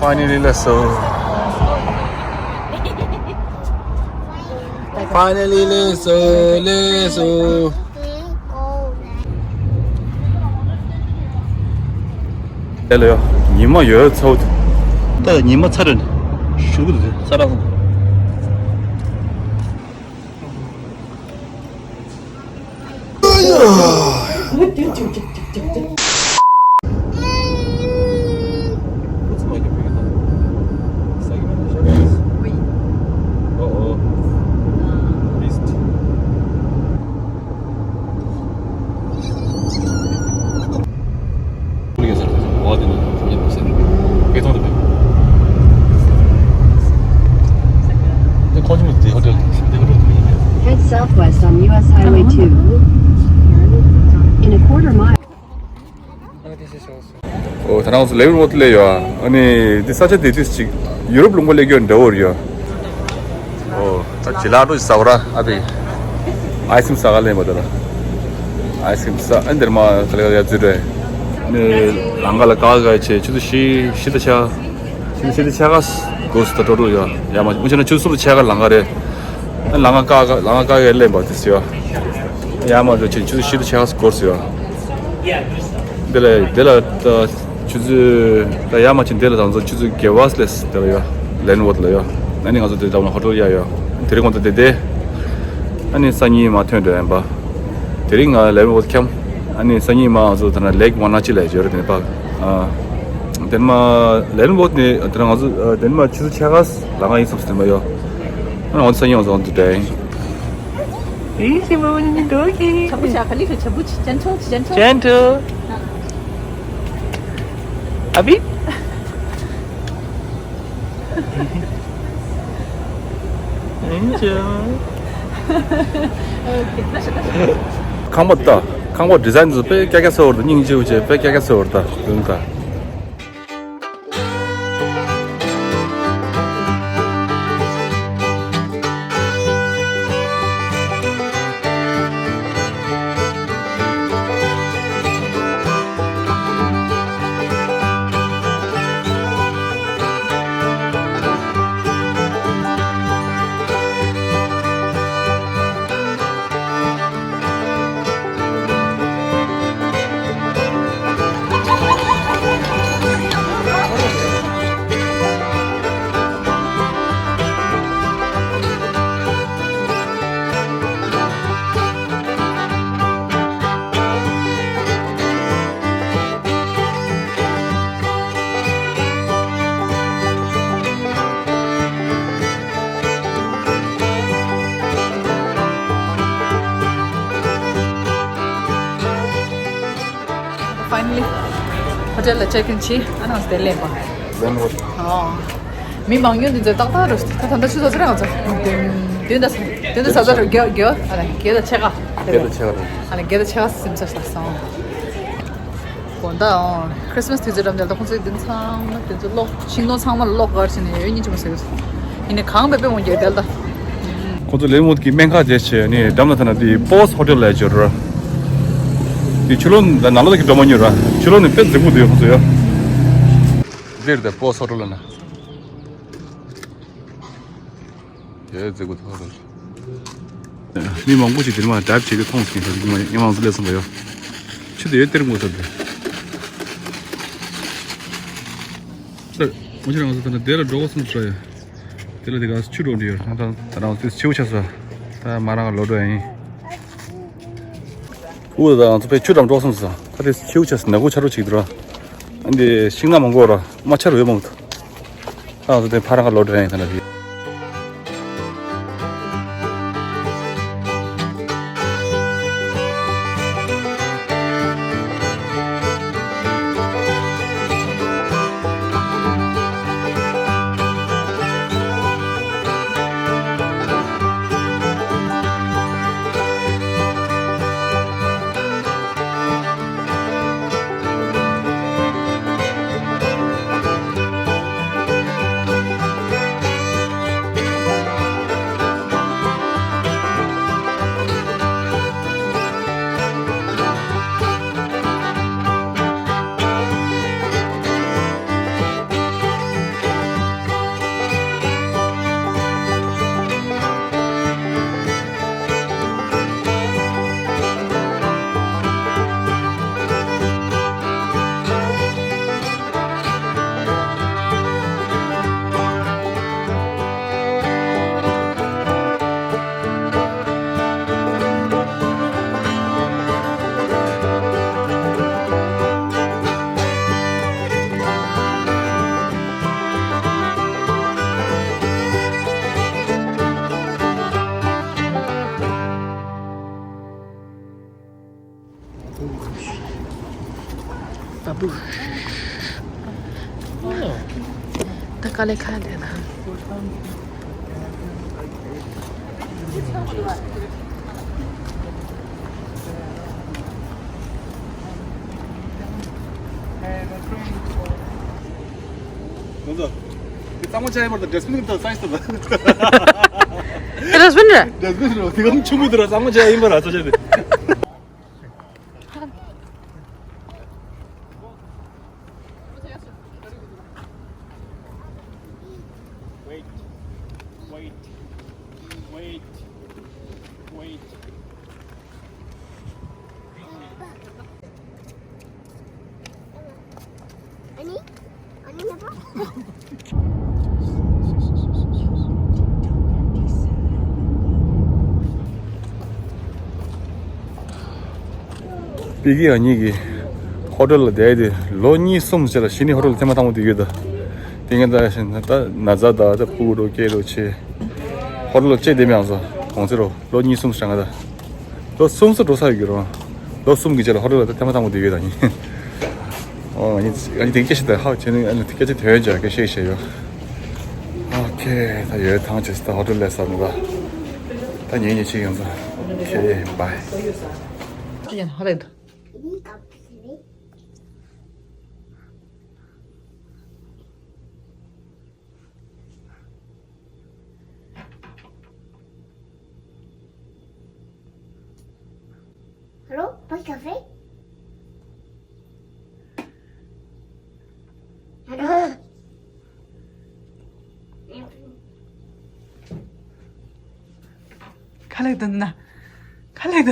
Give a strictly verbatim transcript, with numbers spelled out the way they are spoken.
Finally, let's go. Finally, let's go, let's go. དེ་ལ་ཡོ། ཉི་མ་ཡོད་ཚོད། ད་ཉི་མ་ཚ་རེད། ཞུ་གི་འདུག་ཚ་རག་སོང་། Head southwest on U S Highway two. In a quarter mile. ཨོ། ད་ནང་ཚོ་ལེ་ཝན་ཝོར་ཐི་སླེབས་ཡོད། ཨ་ནི་འདི་ས་ཆ་དེ་དུས་ཅིག་ཡུ་རོབ་ལུང་པ་སླེབས་ཡོད་འདྲ་བོ་རེད་ཡ། ཨོ། ད་ཇི་ལ་ཏོ་ཞིག་ཟ་བ་ར། ཨ་ཕི་ཨའི་སི་ཀྲིམ་ཟ་ག་སླེབས་པ་དེ་ལ། ཨའི་སི་ཀྲིམ་ཟ། ཨ་འདིར་མ་ག་ལེ་ག་ལེ་ཡ་འཛུལ་རེད། ཨ་ནི་ལམ་ཁ་ལ་ཀ་ཁ་བྱས་ཆུ་ཚོད་བཞི། བཞི་དང་ཕྱེད་ཀ་ཆུ་ཚོད་བཞི་དང་ཕྱེད་ཀ་འགོར་སོང་། ད་འགྲོ་འགྲོ་ཡ། ཡ་མ་མུ་ཆ་ན་ཆུ་ཚོད་གསུམ་དང་ཕྱེད་ཀ་ལམ་ཁ་རེད། ལམ་ཁ་ཀ་ཁ་ལམ་ཁ་ཀ་ཁ་ལེན་པ་དེ་ཟེར་ཡ། ཡར་མར་འགྲོ་ཆེན་ཆུ་ཚོད་བཞི་དང་ཕྱེད་ཀ་འགོར་ཟེར་ཡ། དེ་ལ་དེ་ལ་ད་ཆུ་ཚོད་ད་ཡར་མར་ཕྱིན་དེ་ལ་ད་ཚོ་ཆུ་ཚོད་བརྒྱད་པ་སླེབས་དེ་ལ་ཡ། ལེ་ཝན་ཝོར་ཐི་ལ་ཡ། ཨ་ནི་ང་ཚོ་དེ་ལ་ཧོ་ཊེལ་གཡར་ཡ། དེ་རིང་ང་ཚོ་དེ་དེ། ཨ་ནི་སང་ཉིན་མར་ཐོན་འགྲོ་ཡིན་པ། དེ་རིང་ང་ལེ་ཝན་ཝོར་ཐི་འཁྱམས། ཨ་ནི་སང་ཉིན་མར་ང་ཚོ་ད་ན་ལེག་ཝ་ན་ཅི་ལ་ཡོད་རེད། དེ་ནས་ཕར། ཨ། དེ་ནས་མར་ལེ་ཝན་ཝོར་ཐི་ནས་དེ་ནས་ང་ཚོ་ཨ་དེ་ནས་མར་ཆུ་ཚོད་ཕྱེད་ཀ་ལམ་ཁ་ཡིན་བསམ་སོང་། དེ་ནས་མར་ཡོ། ཨ་ནི་ང་ཚོ་སང་ཉིན་ང་ཚོ་ང་ཚོ་འགྲོ་ཡིན། ཨེ་ཤི་མ་མ་ནི་འགྲོ་གི། ཆ་བུ་ཆ་ག་ལི་ཁ་ཆ་བུ་ཆ་ཅན་ཁྲོ་ཅན་ཁྲོ། ཅན་ཁྲོ། ཨ་བི། ཨིན་ཅི། ཁང་པ་ལྟ། ཁང་པ་ཌི་ཛའིན་ཚོ་དཔེ་ཀྱག་ཀྱག་ཚ་བོ་རེད། སྙིང་རྗེ་པོ་བྱས་དཔེ་ཀྱག་ཀྱག་ཚ་བོ་རེད་ད། དེ་ནས་ད། Finally, ཧོ་ཊེལ་ལ་ཅེག་ཨིན་བྱས། ཨ་ནི་ང་ཚོ་དེ་སླེབས་པ། ལེ་ཝན་ཝོར་ཐི། ཨོ། མི་མང་ཉུང་འདི་ཚོ་ཏག་ཏག་རེད། ད་ད་ལྟ་ཆུ་ཚོད་ཚོད་རེད། ང་ཚོ་བདུན་བདུན་དང་བདུན་དང་ས་ཚོད་རེད། བརྒྱད་བརྒྱད་ཨ་ནི་བརྒྱད་དང་ཕྱེད་ཀ། བརྒྱད་དང་ཕྱེད་ཀ་རེད། ཨ་ནི་བརྒྱད་དང་ཕྱེད་ཀ་ཟིན་ཚར་སོང་། དགོང་དག་ཨོ་ཁྲིས་མས་དུས་ཚོད་འགྲམ་དེ་ལ་ཁོང་ཚོས་འདི་ཚང་མ་དེ་ཚོ་གློག་ཤིང་སྡོང་ཚང་མ་ལ་གློག་ག་རེ་བྱས་ནས་ཡོད་ཉིན་ཅི་མ་ཟེར་གི་སོང་། ཡིན་ནའི་གང་འབད་པས་འོང་རྒྱུ་དེ་ལ་ད། ཁོང་ཚོ་ལེ་ཝན་ཝོར་ཐི་གི་སྨན་ཁང་བྱས་བྱས་ནས་འགྲམ་ལ་ཐ་ན་དེ་པོ་སི་ཧོ་ཊེལ་ལ་ཡོད་ར། དེ་ཕྱི་ལོགས་ནང་ལོགས་ཀྱི་འགྲོ་མ་མྱོང་ར། ཕྱི་ལོགས་ནས་དཔེ་མཛེས་པོ་འདུག་ཁོང་ཚོ་ཡ། འདིར་དེ་པོ་སི་ཧོ་ཊེལ་ལ་ན། དེ་མཛེས་པོ་འདུག་ཁོང་ཚོ། མི་མང་པོ་ཞིག་དེར་མར་ཌ་རའིབ་བྱེད་དུས་མཐོང་སོང་། ཁོང་ཚོ་མཉམ་མང་ཚོ་སླེབས་སོང་བ་ཡ། ཆུ་དེ་ཡོད་དེར་ངོ་ཚ་དེ། ད་ངོ་ཆ་རང་ཚོ་ད་ནི་དེ་ལ་འགྲོ་བ་སོང་ཚ་ཡ། དེ་ལ་དེ་ག་ཆུ་འགྲོ་འདྲི་ཡོད། ང་ད་ད་རང་ཚོ་ཆེའུ་ཆ་ས། ད་མ་རང་ལོ་འགྲོ་ཡིན། ཨུ་ད་ང་ཚོ་དཔེ་ཆུ་འགྲམ་འགྲོ་སོང་ས། ད་དེ་ཆེའུ་ཆ་ས་ནག་པོ་ཆ་རུ་ཅིག་འདུག་ར། ཨ་འདི་ཤིང་ནགས་མང་པོ་ར་རྨ་ཆུ་རུ་ཡོད་མང་པོ་འདུག་ད་ང་ཚོ་དེ་ཕ་རང་ག་ལོ་འགྲོ་ཡིན་ད་ན་དེ། ད་དཀའ་ལས་ཁག་འདུག་ན། ང་ཚོ། དེ་གཙང་མ་ཆགས་ཡིན་པར་དང་ཌ་སི་བིན་གི་ད་སའི་སི་ད། ཌ་སི་བིན་རེད། ཌ་སི་བིན་རེད། དེ་གང་ཆུང་མོ་དེ་ར་གཙང་མ་ཆགས་ཡིན་པར་ཚོ་ཆགས་དེ། Wait, wait, wait, wait. པི་ཀི་ཨ་ཉིད་ཀྱི་ཧོ་ཊེལ་ལ་བསྡད་དེ་ལོ་གཉིས་གསུམ་ཙམ་ལ་གཞི་ནས་ཧོ་ཊེལ་ལ་ཐེངས་མ་དང་པོ་བསྡད་ཡོད་ད། དེ་ངས་ད་བཞིན་ད་ན་ཚ་ད་ད་ཕྲུ་གུ་རོ་སྐྱེས་རོ་ཆེ། ཧོ་ཊེལ་ལ་སྐྱེས་བསྡད་མེད་ང་ཚོ་གོང་ཚེ་རོ་ལོ་གཉིས་གསུམ་ཙམ་ང་ད། ལོ་གསུམ་ཙམ་འགྲོ་ས་ཡོད་ཀྱི་རོ། ལོ་གསུམ་གྱི་རྗེས་ལ་ཧོ་ཊེལ་ལ་ད་ཐེངས་མ་དང་པོ་བསྡད་ཡོད་ད་ཡིན། ཨོ་ང་གཉིས་ང་གཉིས་དེང་སྐད་ཞིག་ད་ཧ་བྱས་ནས་ཨ་ནི་སྐད་ཆ་དོན་ཅག་སྐད་བཤད་བཤད་ཡོད། ཨོ་ཁེ་ད་ཡོད་ཐང་ཆེ་ད་ཧོ་ཊེལ་ལས་ས་ནི་ད། ད་ཉིན་ཉིན་ཕྱིན་ཡོང་ཙང་། ཁེ་བྷའི། ཡང་ཧ་ལས་འདུག Allô, pas de café? Allô? Khaled na. Khaled.